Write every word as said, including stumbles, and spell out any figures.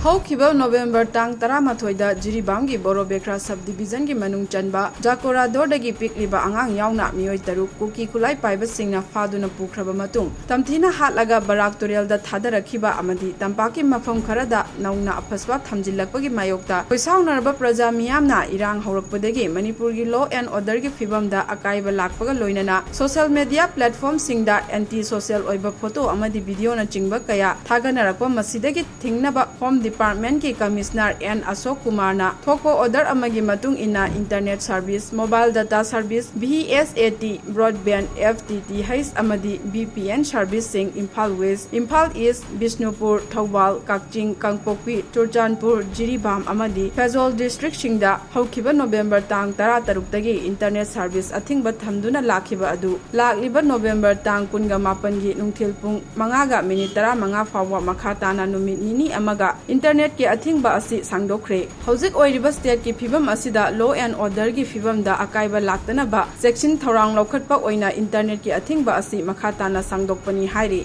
ꯍꯧꯈꯤꯕ ꯅꯣꯕꯦꯝꯕꯔ ꯇꯥꯡ ꯇꯔꯥꯃꯥꯊꯣꯏꯗ ꯖꯤꯔꯤꯕꯥꯝꯒꯤ ꯕꯣꯔꯣꯕꯦꯈ꯭ꯔꯥ ꯁꯕ ꯗꯤꯕꯤꯖꯟꯒꯤ ꯃꯅꯨꯡ ꯆꯟꯕ ꯖꯥꯀꯣꯔꯥꯗꯣꯔꯗꯒꯤ ꯄꯤꯛꯂꯤꯕ ꯑꯉꯥꯡ ꯌꯥꯎꯅ ꯃꯤꯑꯣꯏ ꯇꯔꯨꯛ ꯀꯨꯀꯤ ꯈꯨꯠꯂꯥꯏ ꯄꯥꯏꯕꯁꯤꯡꯅ ꯐꯥꯗꯨꯅ ꯄꯨꯈ꯭ꯔꯕ ꯃꯇꯨꯡ, ꯇꯝꯊꯤꯅ ꯍꯥꯠꯂꯒ ꯕꯔꯥꯛ ꯇꯨꯔꯦꯜꯗ ꯊꯥꯗꯔꯛꯈꯤꯕ ꯑꯃꯗꯤ ꯇꯝꯄꯥꯛꯀꯤ ꯃꯐꯝ ꯈꯔꯗ ꯅꯧꯅ ꯑꯐꯁ꯭ꯋꯥ ꯊꯝꯖꯤꯜꯂꯛꯄꯒꯤ ꯃꯥꯌꯣꯛꯇ ꯈꯣꯏꯁꯥꯎꯅꯔꯕ ꯄ꯭ꯔꯖꯥ ꯃꯤꯌꯥꯝꯅ ꯏꯔꯥꯡ ꯍꯧꯔꯛꯄꯗꯒꯤ ꯃꯅꯤꯄꯨꯔꯒꯤ law and orderꯒꯤ ꯐꯤꯕꯝꯗ ꯑꯀꯥꯏꯕ ꯂꯥꯛꯄꯒ ꯂꯣꯏꯅꯅ social media platformꯁꯤꯡꯗ anti social ꯑꯣꯏꯕ photo ꯑꯃꯗꯤ videoꯅꯆꯤꯡꯕ ꯀꯌꯥ ꯊꯥꯒꯠꯅꯔꯛꯄ, ꯃꯁꯤꯗꯒꯤ ꯊꯤꯡꯅꯕ Home Departmentꯀꯤ Commissioner N ꯑꯁꯣꯛ ꯀꯨꯃꯥꯔꯅ ꯊꯣꯛꯄ order ꯑꯃꯒꯤ ꯃꯇꯨꯡ ꯏꯟꯅ internet service, mobile data service, VSAT, broadband, FTTH ꯑꯃꯗꯤ VPN serviceꯁꯤꯡ Imphal West, Imphal East, Bishnupur, Thoubal, ꯀꯛꯆꯤꯡ, ꯀꯥꯡꯄꯣꯛꯄꯤ, ꯆꯨꯔꯆꯥꯟꯄꯨꯔ, ꯖꯤꯔꯤꯕꯥꯝ ꯑꯃꯗꯤ ꯐꯦꯖꯣꯜ districtꯁꯤꯡꯗ ꯍꯧꯈꯤꯕ ꯅꯣꯕꯦꯝꯕꯔ ꯇꯥꯡ ꯇꯔꯥꯇꯔꯨꯛꯇꯒꯤ internet service ꯑꯊꯤꯡꯕ ꯊꯝꯗꯨꯅ ꯂꯥꯛꯈꯤꯕ ꯑꯗꯨ ꯂꯥꯛꯂꯤꯕ ꯅꯣꯕꯦꯝꯕꯔ ꯇꯥꯡ ꯀꯨꯟꯒ ꯃꯥꯄꯟꯒꯤ ꯅꯨꯡꯊꯤꯜ ꯄꯨꯡ ꯃꯉꯥꯒ ꯃꯤꯅꯤꯠ ꯇꯔꯥꯃꯉꯥ ꯐꯥꯎꯕ ꯃꯈꯥ ꯇꯥꯅ ꯅꯨꯃꯤꯠ ꯅꯤꯅꯤ ꯑꯃꯒ internetꯀꯤ ꯑꯊꯤꯡꯕ ꯑꯁꯤ ꯁꯥꯡꯗꯣꯛꯈ꯭ꯔꯦ꯫ ꯍꯧꯖꯤꯛ ꯑꯣꯏꯔꯤꯕ stateꯀꯤ ꯐꯤꯕꯝ ꯑꯁꯤꯗ law and orderꯒꯤ ꯐꯤꯕꯝꯗ ꯑꯀꯥꯏꯕ ꯂꯥꯛꯇꯅꯕ ꯆꯦꯛꯁꯤꯟ ꯊꯧꯔꯥꯡ ꯂꯧꯈꯠꯄ ꯑꯣꯏꯅ internetꯀꯤ ꯑꯊꯤꯡꯕ ꯑꯁꯤ ꯃꯈꯥ ꯇꯥꯅ ꯁꯥꯡꯗꯣꯛꯄꯅꯤ ꯍꯥꯏꯔꯤ꯫